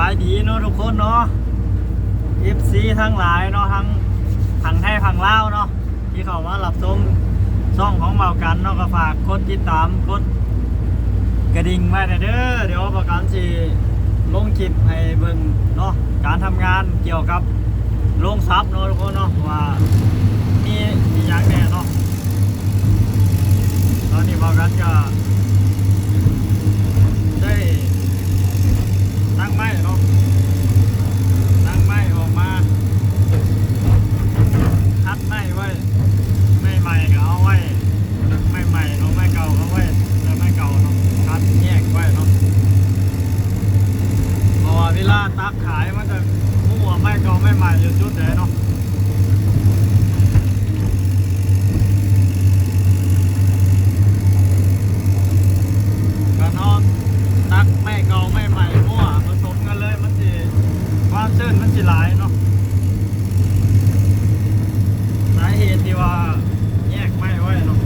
ສະບາຍດີເນາະທຸກຄົນເນາະ ເອັຟຊີ ທັງຫຼາຍເນາະ ທັງຝັ່ງໄທຝັ່ງລາວເນາະ ທີ່ເຂົ້າມາຮັບຊົມຊ່ອງຂອງບ່າວກັນເນາະ ກໍຝາກກົດຕິດຕາມ ກົດກະດິ່ງໄວ້ແດ່ເດີ. ດຽວບ່າວກັນຊິລົງຄລິບໃຫ້ເບິ່ງເນາະ ການທຳງານກ່ຽວກັບໂລງສັບເນາະທຸກຄົນເນາະ ວ່າມີອີ່ຫຍັງແດ່ເນາະ. ຕອນນີ້ບ່າວກັນກໍໄດ້ຕັກໄມ້ເນາະ ຕັກໄມ້ອອກມາ ຄັດໄມ້ໄວ້ ໄມ້ໃໝ່ກໍເອົາໄວ້ ໄມ້ໃໝ່ເນາະ ໄມ້ເກົ່າກໍເອົາໄວ້ ແຕ່ໄມ້ເກົ່າເນາະ ຄັດແຍກໄວ້ເນາະ ເພາະວ່າເວລາຕັກຂາຍມັນຈະຮູ້ວ່າໄມ້ເກົ່າໄມ້ໃໝ່ຢູ່ຈຸດໃດເນາະ. ການເຮົາຕັກໄມ້ເກົ່າໄມ້ໃໝ່ມົ້ວປະສົມກັນເລີຍ ມັນຊິ ຄວາມຊື້ນມັນຊິຫຼາຍເນາະ ສາເຫດທີ່ວ່າແຍກໄມ້ໄວ້ເນາະ. ເ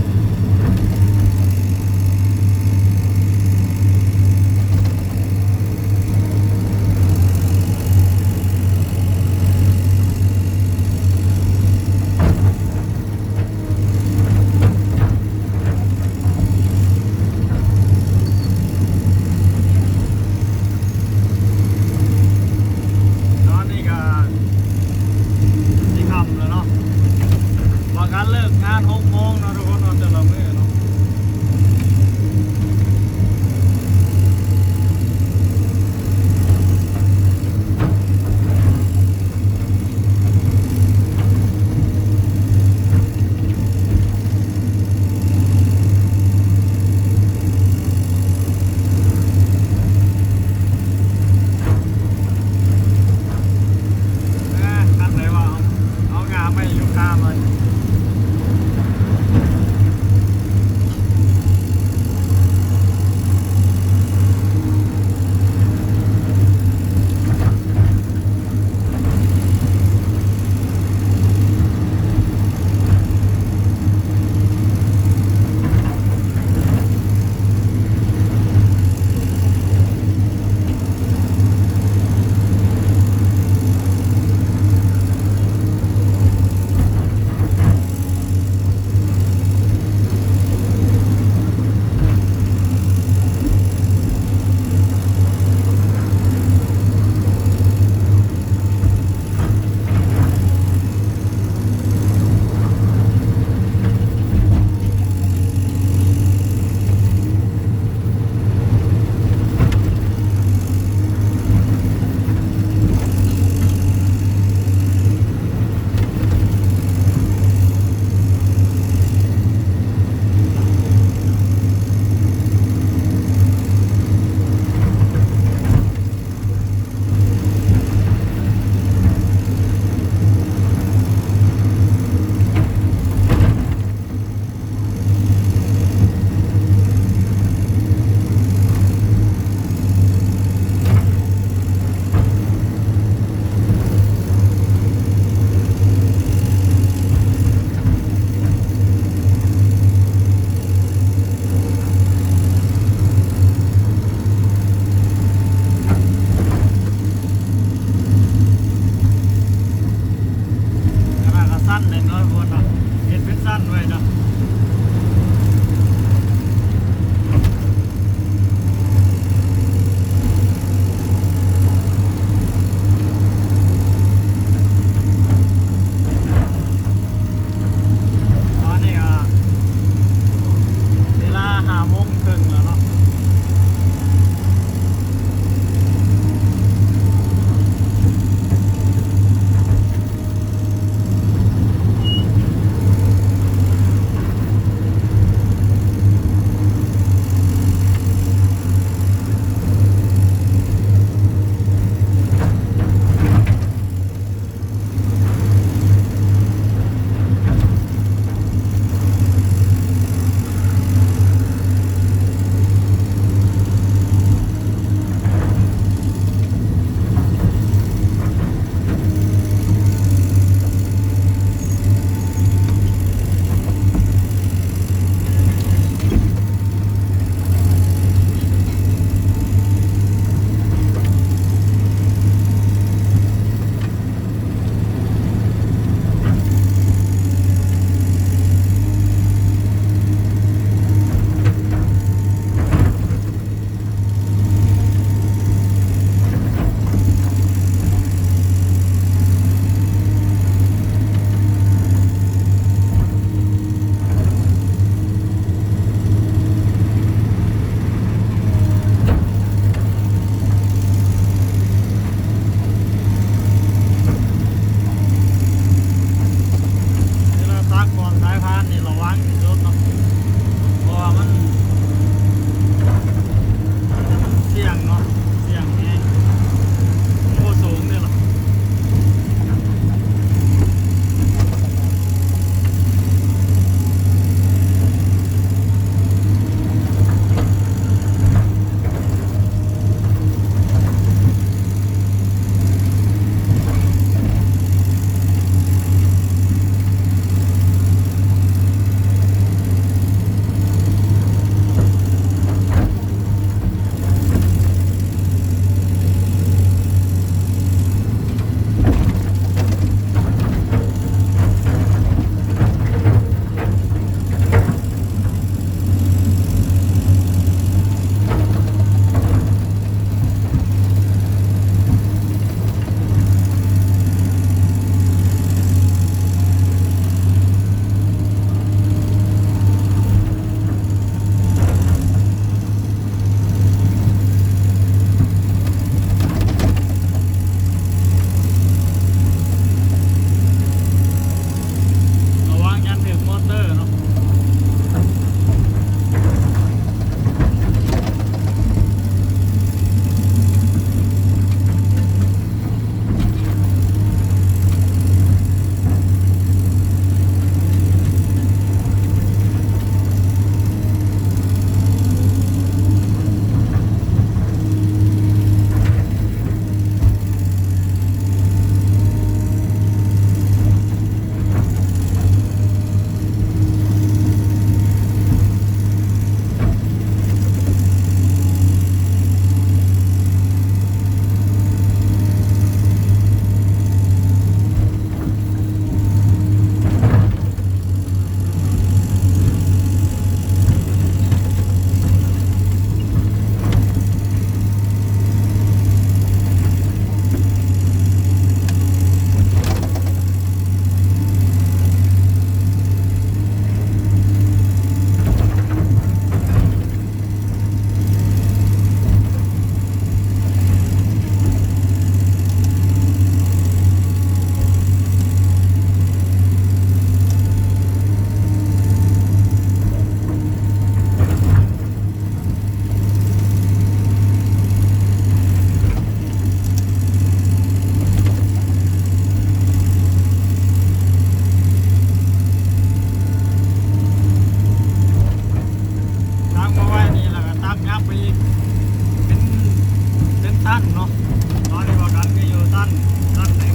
ตันหนึ่ง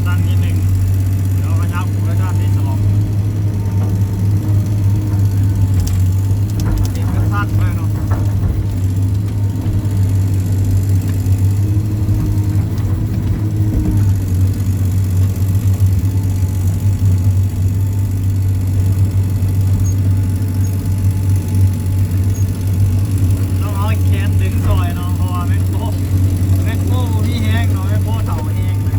ตันนิดหนึ่ง เดี๋ยวขยับไปด้านที่สอง เห็นเป็นตันเลยเนาะ ต้องเอาแขนดึงซอยเนาะ เพราะว่าแมคโคร แมคโครบ่มีแฮงเนาะ แมคโครเฒ่าแฮงเลย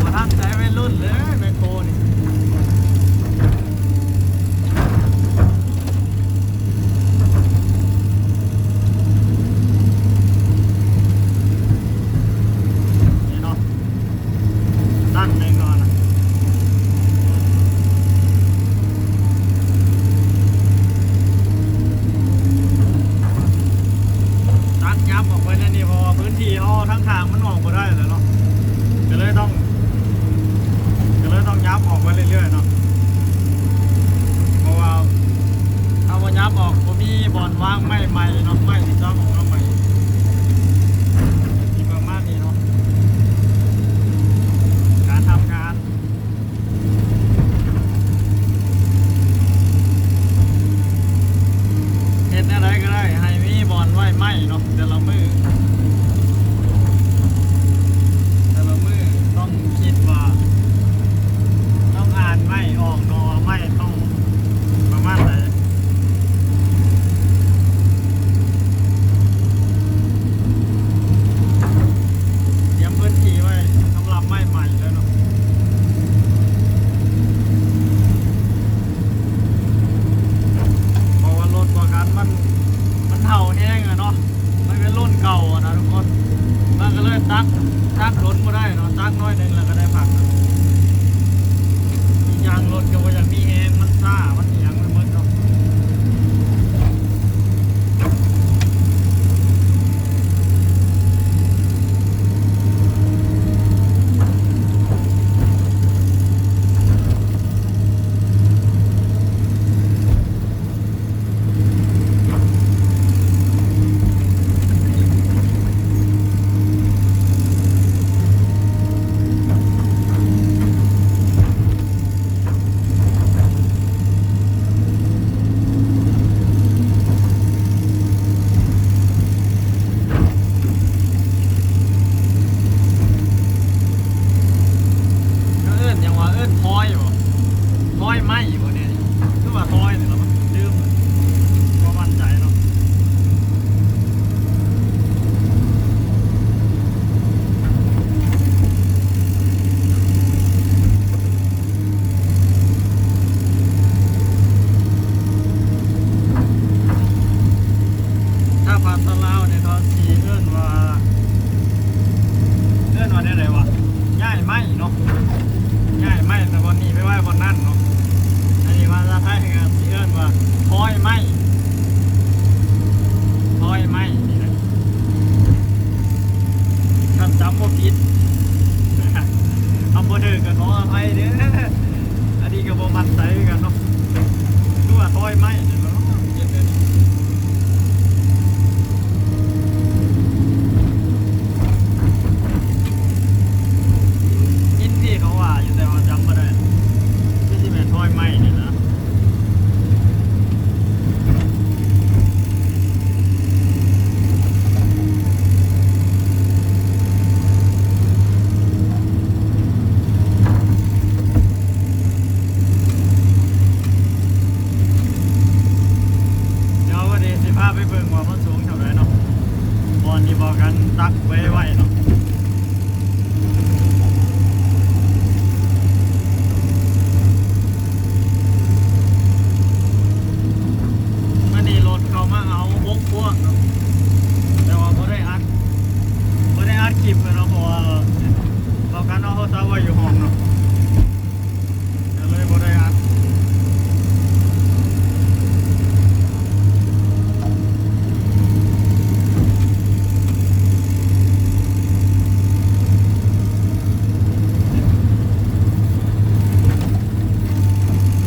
บ่ทันใจวัยรุ่นเลยแมคโครนี่ นี่เนาะ ตันแน่นอนอะ ตัดยับออกไปแล้วนี่ เพราะว่าพื้นที่เฮาทางทางมันออกบ่ได้แล้วเนาะ ก็เลยต้อง ก็เลยต้องยับออกไปเรื่อยๆเนาะ เพราะว่าถ้าบ่ยับออก บ่มีบ่อนวางไม้ใหม่เนาะ ไม้ที่ต้องออกมาใหม่ สิประมาณนี้เนาะ การทำงาน เฮ็ดแนวใดก็ได้ให้มีบ่อนไว้ไม้เนาะ แต่ละมื้อ แต่ละมื้อต้องคิดว่า ต้องอ่านไม้ออกเนาะ ว่าไม้ต้องประมาณใด เตรียมพื้นที่ไว้สำหรับไม้ใหม่แล้วเนาะ เพราะว่ารถบ่คันมัน มันเฒ่าแฮงอะเนาะ มันเป็นรุ่นเก่าอะนะทุกคน มันก็เลยตัก ตักโดนบ่ได้เนาะ ตักน้อยหนึ่งแล้วก็ได้พัก อีกอย่างรถก็บ่อยากมีแฮง มันซ่า มันอิหยังไปหมดเนาะ เขาเอิ้นหยังวะ เอิ้นทอยบ่ ทอยไม้บ่เนี่ย คือว่าทอยนี่ล่ะ ลืม บ่มั่นใจเนาะ ถ้าภาษาลาวเนี่ยเขาสิเอิ้นว่า เอิ้นว่าแนวใดวะ ย้ายไม้เนาะ ย้ายไม้แต่บ่อนนี้ไปไว้บ่อนนั้นเนาะ อันนี้ภาษาไทยก็สิเอิ้นว่าทอยไม้ ทอยไม้นี่แหละ คันจำบ่ผิด คำบ่ถืกก็ขออภัยเด้อ อันนี้ก็บ่มั่นใจคือกันเนาะ คือว่าทอยไม้นี่แหละเนาะ เฮ็ดแบบนี้ ยินพี่เขาว่าอยู่ แต่ว่าจำบ่ได้ คือสิแม่นทอยไม้นี่ล่ะ เดี๋ยววันนี้สิพาไปเบิ่งว่ามันสูงเท่าใดเนาะ บ่อนที่บ่าวกันตักไว้ไว้เนาะ มื้อนี้รถเข้ามาเอาหกพวงเนาะ แต่ว่าบ่ได้อัด บ่ได้อัดคลิปเลยเนาะ เพราะว่าบ่าวกันเอาโทรศัพท์ไว้อยู่ห้องเนาะ ก็เลยบ่ได้อัด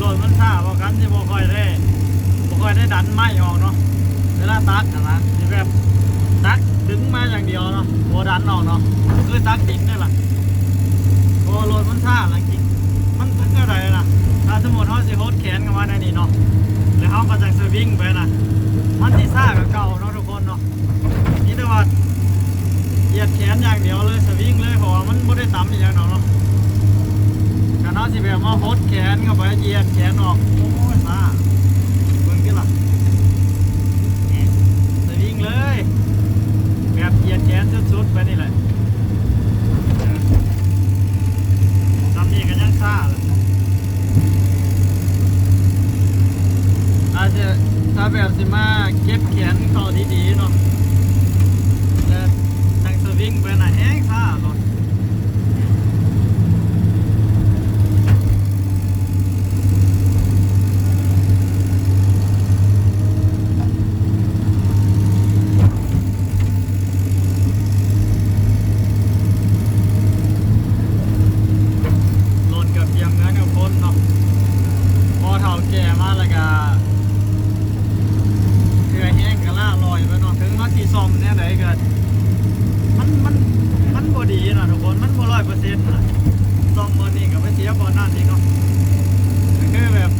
รถมันช้า บ่าวกันสิบ่ค่อยได้ บ่ค่อยได้ดันไม้ออกเนาะ เวลาตักหั้นนะ สิแบบตักดึงมาอย่างเดียวเนาะ บ่ ຕັນອອກເນາະ ຄືຕັກດິນນັ້ນລະ ເພາະວ່າລົດມັນຊ້າລະ ມັນ ມັນແນວໃດລະ ຖ້າສົມມຸດເຮົາຊິຫົດແຂນເຂົ້າມາໃນນີ້ເນາະ ແລ້ວເຮົາກໍຈະສະວິງໄປນະ ມັນຊິຊ້າກວ່າເກົ່າເນາະທຸກຄົນເນາະ. ມີແຕ່ວ່າຢຽດແຂນຢ່າງດຽວເລີຍ ສະວິງເລີຍ ເພາະວ່າມັນບໍ່ໄດ້ຕຳອີ່ຫຍັງດອກເນາະ. ຄັນເຮົາຊິແບບວ່າຫົດແຂນເຂົ້າໄປ ຢຽດແຂນອອກ ໂອ້ຍ ຊ້າ ເບິ່ງຕິລະ ນີ້ ສະວິງເລີຍ ແບບຢຽດແຂນສຸດໆ ໄປນີ້ແຫຼະ ຊ່ຳນີ້ກໍຍັງຊ້າລະ. ຖ້າຈະ ຖ້າແບບຊິມາເກັບແຂນເຂົ້າດີໆເນາະ ແລ້ວຈັ່ງສະວິງໄປນະ ແຮງຊ້າລົດ. ລົດກໍກຽມເງິນກັບຄົນເນາະ ພໍເຖົ້າແກ່ມາແລ້ວກໍເຫື່ອແຮງກໍລ້າລ່ອຍໄປເນາະ. ເຖິງເຮົາຊິສ້ອມແນວໃດກໍ ມັນ ມັນ ມັນບໍ່ດີເນາະທຸກຄົນ ມັນບໍ່ຮ້ອຍເປີເຊັນນະ. ສ້ອມບ່ອນນີ້ກໍໄປເສຍບ່ອນນັ້ນອີກເນາະ ກໍຄືແບບ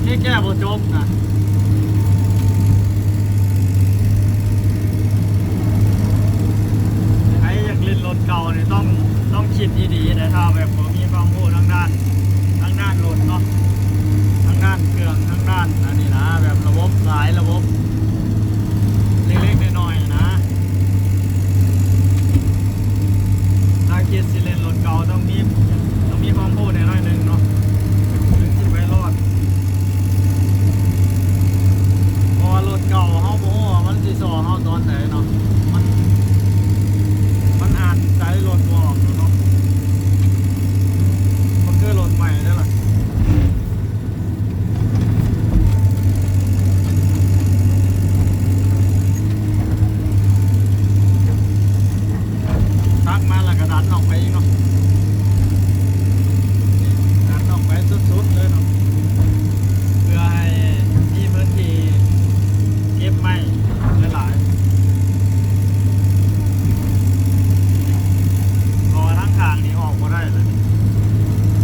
ເຮັດແກ້ບໍ່ຈົບນະ. ໃຜຢາກຫຼິ້ນລົດເກົ່ານີ້ຕ້ອງ ຕ້ອງຄິດດີໆເດີ ຖ້າແບບບໍ່ມີຄວາມຮູ້ທາງດ້ານ ທາງດ້ານລົດເນາະ ທາງດ້ານເຄື່ອງ ທາງດ້ານອັນນີ້ນະ ແບບລະບົບ ຫຼາຍລະບົບເລັກໆນ້ອຍໆນະ. ຖ້າຄິດຊິເລ່ນລົດເກົ່າ ຕ້ອງມີ ຕ້ອງມີຄວາມຮູ້ແດ່ໜ້ອຍໜຶ່ງເນາະ ເຖິງຊິໄປລອດ. ເພາະວ່າລົດເກົ່າເຮົາບໍ່ຮູ້ວ່າມັນຊິສໍ້ເຮົາຕອນໃດເນາະ ມັນ ມັນອ່ານໃຈລົດບໍ່ອອກແລ້ວເນາະ ບໍ່ຄືລົດໃໝ່ເດ້ລະ. ຕັກມາແລ້ວກໍດັນອອກໄປອີກເນາະ ດັນອອກໄປສຸດໆເລີຍເນາະ ເພື່ອໃຫ້ມີພື້ນທີ່ເກັບໄມ້ຫຼາຍໆ ເພາະວ່າທາງຂ້າງນີ້ອອກບໍ່ໄດ້ແລ້ວ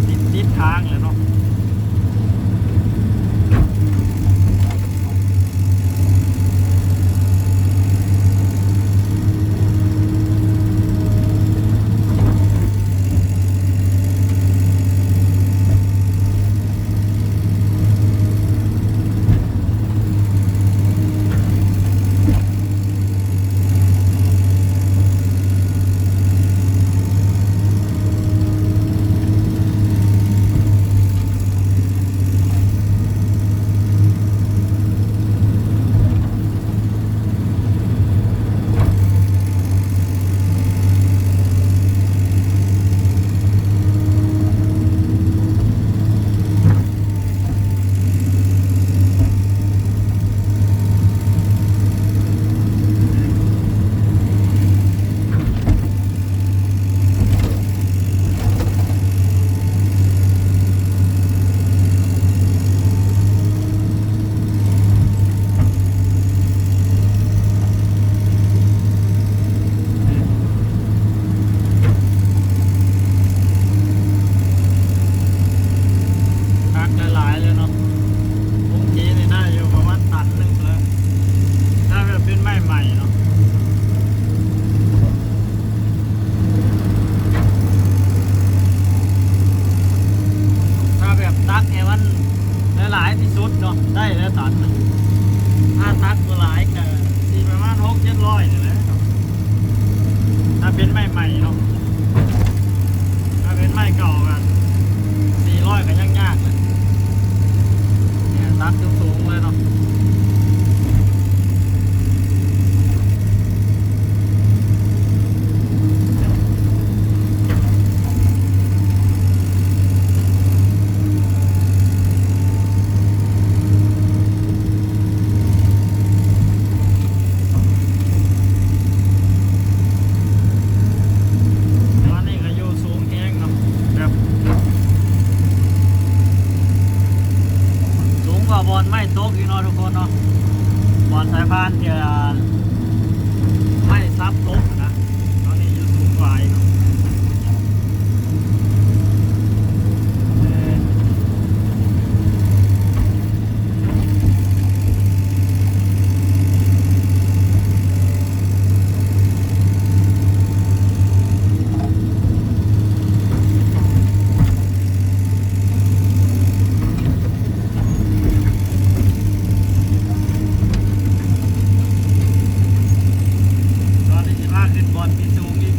ຕິດ ຕິດທາງແລ້ວເນາະ. ຕັກຫຼາຍໆເລີຍເນາະ ໂອເຄນີ້ໄດ້ຢູ່ປະມານຕັນໜຶ່ງພຸ້ນແຫຼະ ຖ້າແບບເປັນໄມ້ໃໝ່ເນາະ. ຖ້າແບບຕັກໃຫ້ມັນຫຼາຍໆທີ່ສຸດເນາະ ໄດ້ແລ້ວຕັນໜຶ່ງ ຖ້າຕັກບໍ່ຫຼາຍກໍຊິປະມານຫົກເຈັດຮ້ອຍນີ້ແຫຼະ ຖ້າເປັນໄມ້ໃໝ່ເນາະ. ຖ້າເປັນໄມ້ເກົ່າກໍສີ່ຮ້ອຍກໍຍັງຍາກເລີຍ ນີ້ຕັກສູງໆເລີຍເນາະ. ຕອນນີ້ກໍຢູ່ສູງແຮງເນາະ ແບບສູງກວ່າບ່ອນໄມ້ ຮັບລົມນະ ຕອນນີ້ຢູ່ສູງຫຼາຍເນາະ. ຕອນນີ້ຊິພາຂຶ້ນບ່ອນທີ່ສູງອີກ.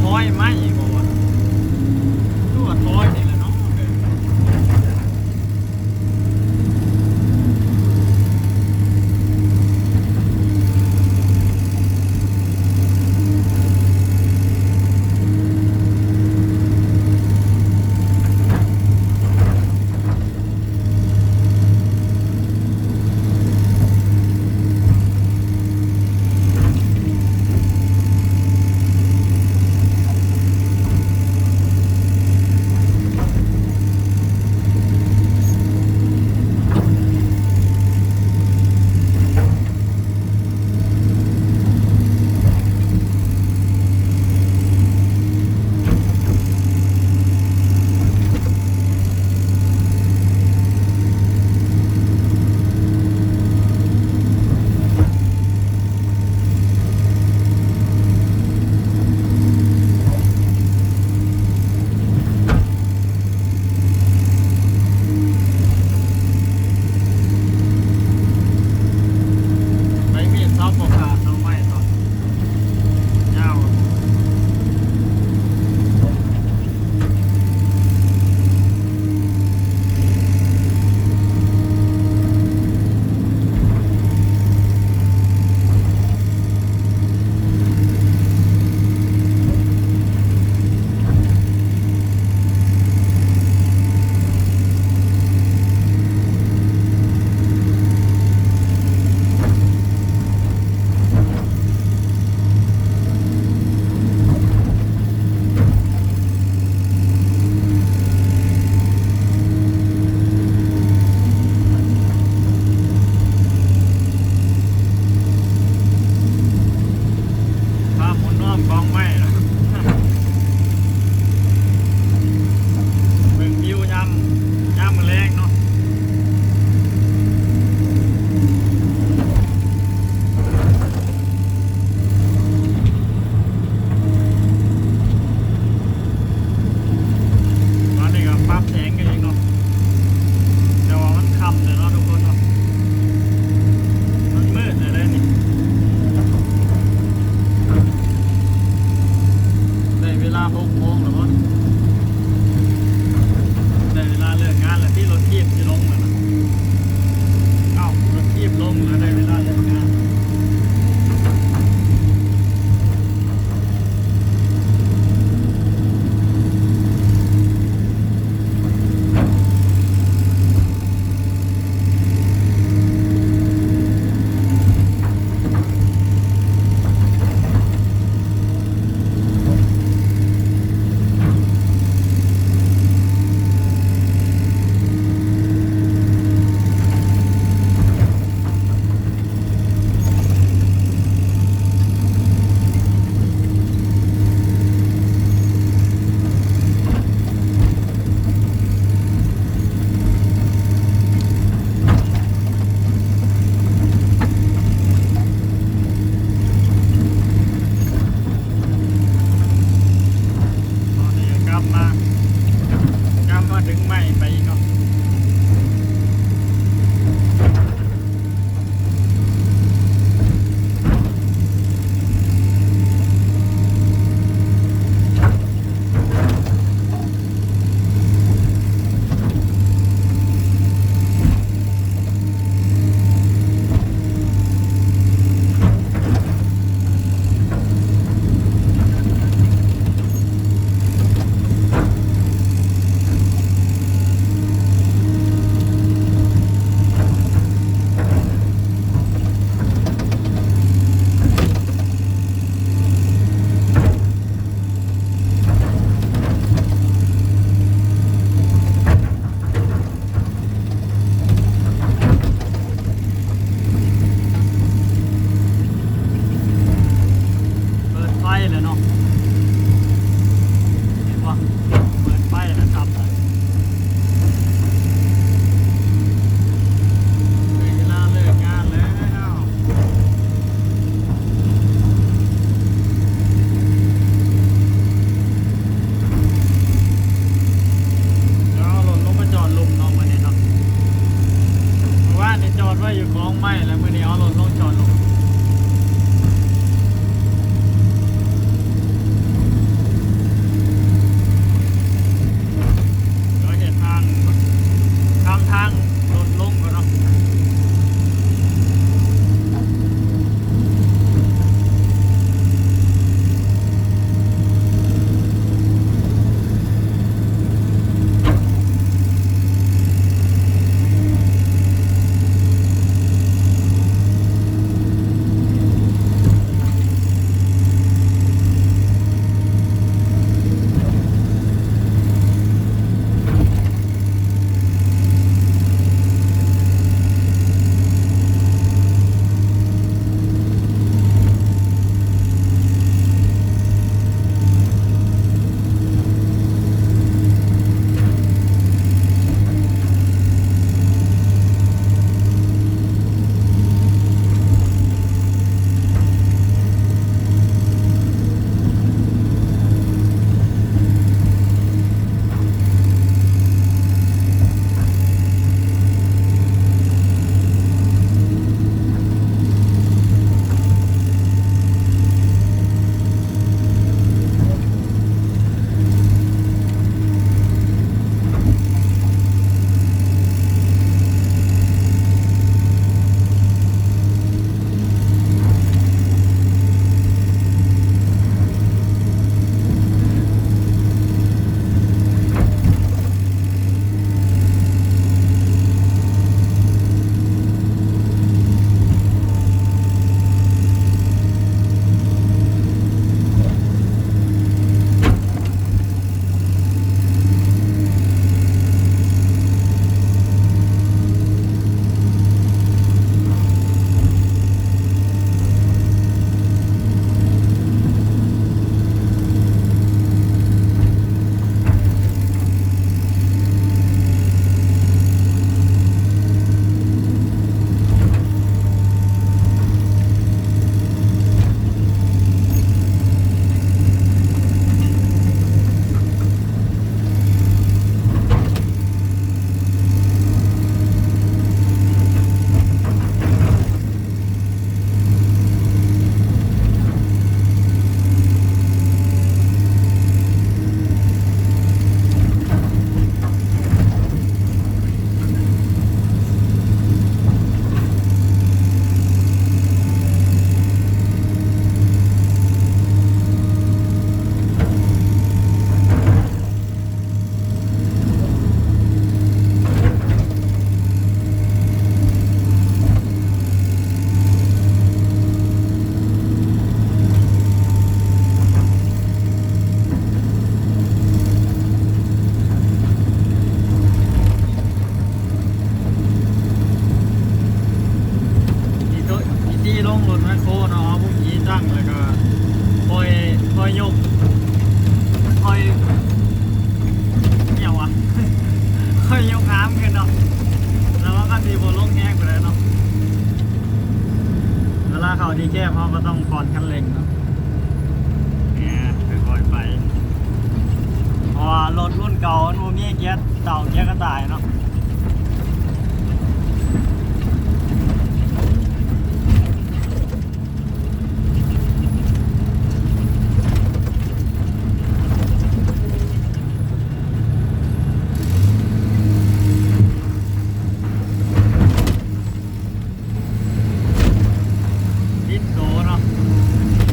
ຖອຍໄມ້ບໍ່ວະ? ຄືວ່າຖອຍນີ້ແຫຼະເນາະ. ໃບມີດເສົາບໍ່ຂາດ ເອົາໄມ້ຕອນຍາວ. ພາໝູນອ້ອມກອງໄມ້ເນາະ ເບິ່ງວິວຍາມ ຍາມມື້ແລງເນາະ. ຕອນນີ້ກໍປັບແສງກັນອີກເນາະ ແຕ່ວ່າມັນຄ່ຳແລ້ວເນາະທຸກຄົນເນາະ ມັນມືດແລ້ວເດ້ນີ້. ໄດ້ເວລາຫົກໂມງແລ້ວບໍ? ໄດ້ເວລາເລີກງານແລ້ວຕິ ລົດຖີບຊິລົງແລ້ວນະ. ເອົ້າ ລົດຖີບລົງແລ້ວ ໄດ້ເວລາເລີກງານ. ເ ທີ່ແຄບ ເຮົາກໍຕ້ອງຜ່ອນຄັນເລັ່ງເນາະ ແໜ່ ຄ່ອຍໆໄປ ເພາະວ່າລົດລຸ້ນເກົ່າມັນບໍ່ມີເກຍເຕົາເກຍກະຕ່າຍເນາະ. ຜິດໂຕເນາະ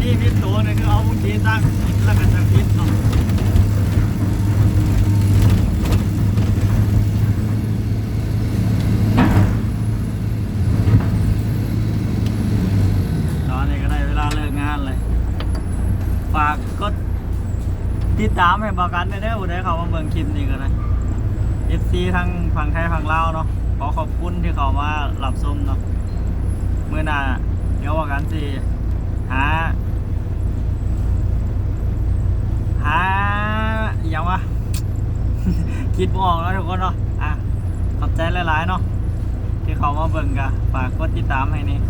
ນີ້ຜິດໂຕນີ້ຄືເອົາໂອເຄຕັ້ງຜິດ ແລ້ວກໍຈະຜິດເນາະ. ຕອນນີ້ກໍໄດ້ເວລາເລີກງານແລ້ວ ຝາກກົດຕິດຕາມໃຫ້ບ່າວກັນແດ່ເດີ ຜູ້ໃດເຂົ້າມາເບິ່ງຄລິບນີ້ກໍໄດ້ ເອັຟຊີ ທັງຝັ່ງໄທຝັ່ງລາວເນາະ ຂໍຂອບຄຸນທີ່ເຂົ້າມາຮັບຊົມເນາະ. ມື້ໜ້າດຽວບ່າວກັນຊິຫາ ຫາ ອີຫຍັງວະ ຄິດບໍ່ອອກເນາະທຸກຄົນເນາະ. ອ່ະ ຂອບໃຈຫຼາຍໆເນາະ ທີ່ເຂົ້າມາເບິ່ງ ກໍຝາກກົດຕິດຕາມໃຫ້ແດ່.